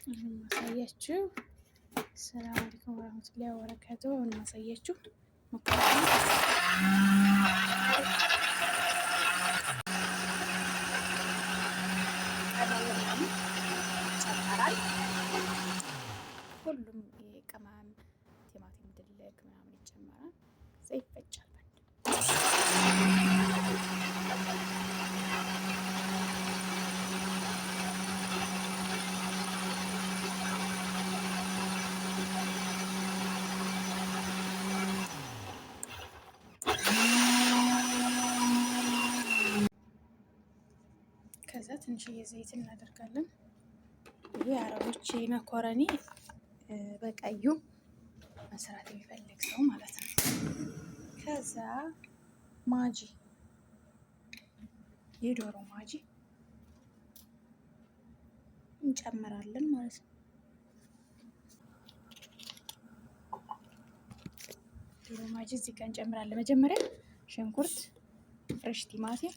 አሁን ማሳያችሁ። ሰላም አለይኩም ወራህመቱላሂ ወበረካቱ። አሁን ማሳያችሁ መኮረኒ ቅመም ይጨመራል። ሁሉም ቅመም ቲማቲም ድልክ ምናምን ይጨመራል። ከዛ ይፈጫል። ከዛ ትንሽዬ ዘይት እናደርጋለን። ይሄ አረቦች መኮረኒ በቀዩ መስራት የሚፈልግ ሰው ማለት ነው። ከዛ ማጂ የዶሮ ማጂ እንጨምራለን ማለት ነው። ዶሮ ማጂ እዚህ ጋር እንጨምራለን። መጀመሪያ ሽንኩርት፣ fresh ቲማቲም፣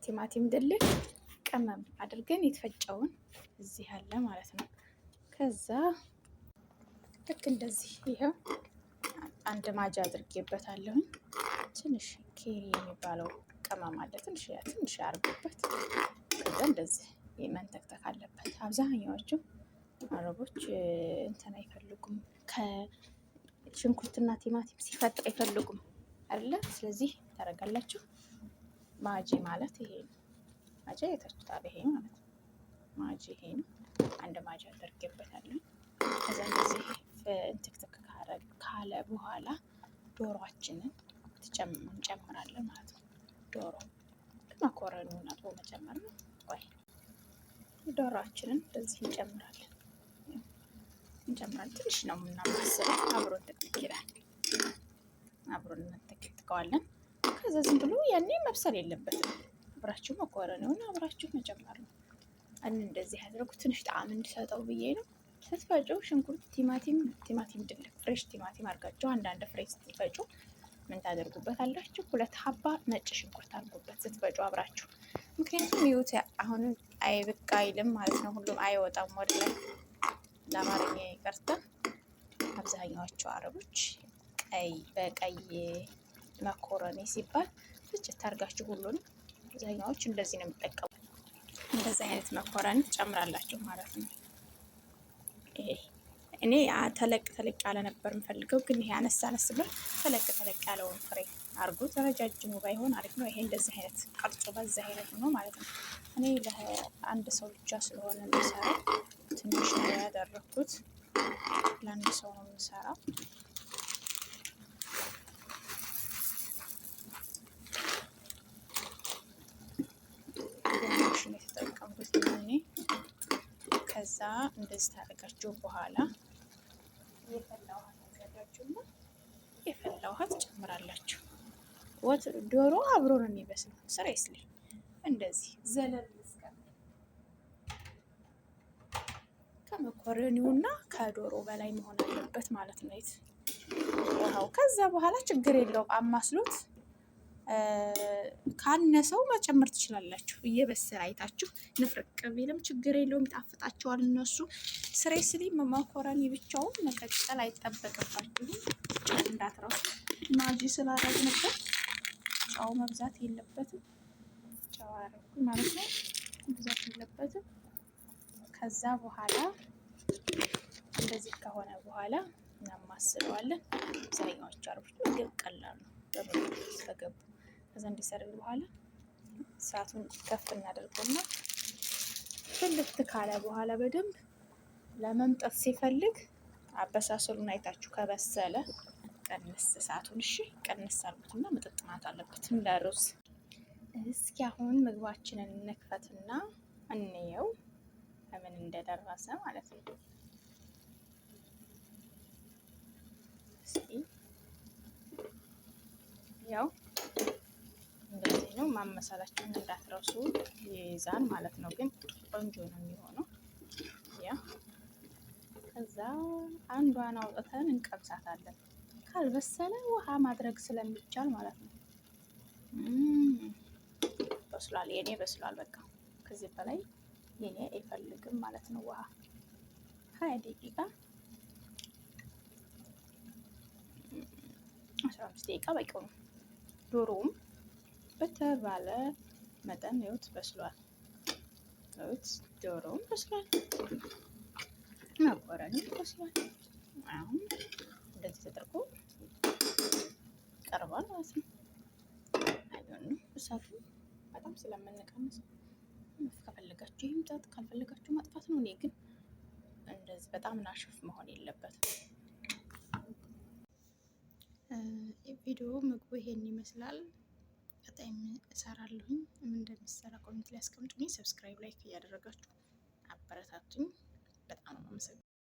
ቲማቲም ድልህ ቅመም አድርገን የተፈጨውን እዚህ አለ ማለት ነው። ከዛ ልክ እንደዚህ ይኸው አንድ ማጃ አድርጌበታለሁኝ። ትንሽ ኬሪ የሚባለው ቅመም አለ። ትንሽ ትንሽ አድርጎበት ከዛ እንደዚህ መንተክተክ አለበት። አብዛኛዎቹ አረቦች እንትን አይፈልጉም፣ ከሽንኩርትና ቲማቲም ሲፈጥ አይፈልጉም አይደለ? ስለዚህ ታደርጋላችሁ። ማጂ ማለት ይሄ ነው። ማጂ አይታችሁታል። ይሄ ማለት ነው ማጂ ይሄ ነው። አንድ ማጂ አድርጌበታለሁ። ከዛ እንደዚህ እንትክትክ ካለ በኋላ ዶሮአችንን እንጨምራለን ማለት ነው። ዶሮ መኮረኒውን አጥቦ መጨመር ነው። ቆይ ዶሮአችንን እንደዚህ እንጨምራለን እንጨምራለን። ትንሽ ነው የምናማስለው፣ አብሮ እንትክትክ ይላል። አብሮ እንተክትከዋለን። ከዛ ዝም ብሎ ያኔ መብሰል የለበትም። አብራችሁ መኮረኒውን አብራችሁ መጨመር ነው። እንደዚህ ያደረጉ ትንሽ ጣዕም እንዲሰጠው ብዬ ነው። ስትፈጩ ሽንኩርት፣ ቲማቲም ቲማቲም ድልክ fresh ቲማቲም አድርጋችሁ አንዳንድ ፍሬ ስትፈጩ ምን ታደርጉበት አላችሁ? ሁለት حبة ነጭ ሽንኩርት አድርጉበት ስትፈጩ አብራችሁ። ምክንያቱም ይሁት አሁን አይብቃ አይልም ማለት ነው። ሁሉም አይወጣም ወደ ላይ። ለአማርኛ ይቅርታ። አብዛኛዎቹ አረቦች ቀይ በቀይ መኮረኒ ሲባል ፍጭት አድርጋችሁ ሁሉንም አብዛኛዎች እንደዚህ ነው የሚጠቀሙ። እንደዚህ አይነት መኮረኒ ትጨምራላችሁ ማለት ነው። ይሄ እኔ ተለቅ ተለቅ ያለ ነበር የምፈልገው፣ ግን ይሄ አነስ አነስ ብሎ ተለቅ ተለቅ ያለውን ፍሬ አርጉት። ረጃጅሙ ባይሆን አሪፍ ነው። ይሄ እንደዚህ አይነት ቅርጹ በዚህ አይነት ነው ማለት ነው። እኔ ለአንድ ሰው ብቻ ስለሆነ የምሰራው ትንሽ ነው ያደረኩት። ለአንድ ሰው ነው የምሰራው። ማሽን የተጠቀምኩት እኔ። ከዛ እንደዚህ ታደርጋችሁ በኋላ የፈላ ውሃ ታዘጋጁና የፈላ ውሃ ትጨምራላችሁ። ወጥ ዶሮ አብሮ ነው የሚበስለው። ስሬስሊ እንደዚህ ዘለል ከመኮረኒውና ከዶሮ በላይ መሆን አለበት ማለት ነው ውሃው። ከዛ በኋላ ችግር የለውም አማስሉት። ካነሰው መጨመር ትችላላችሁ። እየበሰለ አይታችሁ ንፍርቅ ቢልም ችግር የለውም፣ ይጣፍጣቸዋል እነሱ። ስሬስሊ መኮረኒ ብቻውን መቀቀል አይጠበቅባችሁም። ጨው እንዳትረሱ። ማጂ ስላረግንበት ጨው መብዛት የለበትም። ጨው አረግኩኝ ማለት ነው፣ መብዛት የለበትም። ከዛ በኋላ እንደዚህ ከሆነ በኋላ እናማስለዋለን። አብዛኛዎቹ አረቦች ምግብ ቀላል ነው በምግብ ከገቡ። ከዛ እንዲሰርግ በኋላ እሳቱን ከፍ እናደርገውና ፍልት ካለ በኋላ በደንብ ለመምጠት ሲፈልግ አበሳሰሉን አይታችሁ ከበሰለ ቀንስ እሳቱን። እሺ ቀንስ አድርጉትና ምጥጥ ማለት አለበት እንደ ሩዝ። እስኪ አሁን ምግባችንን እንክፈትና እንየው ምን እንደደረሰ ማለት ነው። እስኪ ያው እንደዚህ ነው። ማመሰላችሁን እንዳትረሱ ይይዛል ማለት ነው። ግን ቆንጆ ነው የሚሆነው። ያ ከዛ አንዷን አውጥተን እንቀምሳታለን። ካልበሰለ ውሃ ማድረግ ስለሚቻል ማለት ነው። በስሏል፣ የኔ በስሏል። በቃ ከዚህ በላይ የኔ አይፈልግም ማለት ነው ውሃ። 20 ደቂቃ፣ 15 ደቂቃ በቂው ነው። ዶሮውም በተባለ መጠን ይኸውት በስሏል። ይኸውት ዶሮውም በስሏል፣ መኮረኒው በስሏል። አሁን እንደዚህ ተደርጎ ቀርቧል ማለት ነው። አይሆንም እሳቱ በጣም ስለምንቀንሰው ከፈለጋችሁ ይምጣት፣ ካልፈለጋችሁ ማጥፋት ነው። እኔ ግን እንደዚህ በጣም ناشف መሆን የለበትም። ቪዲዮ ምግቡ ይሄን ይመስላል። ቀጣይም እሰራለሁኝ። ምን እንደሚሰራ comment ላይ አስቀምጡልኝ። Subscribe፣ like እያደረጋችሁ አበረታቱኝ። በጣም ነው የማመሰግነው።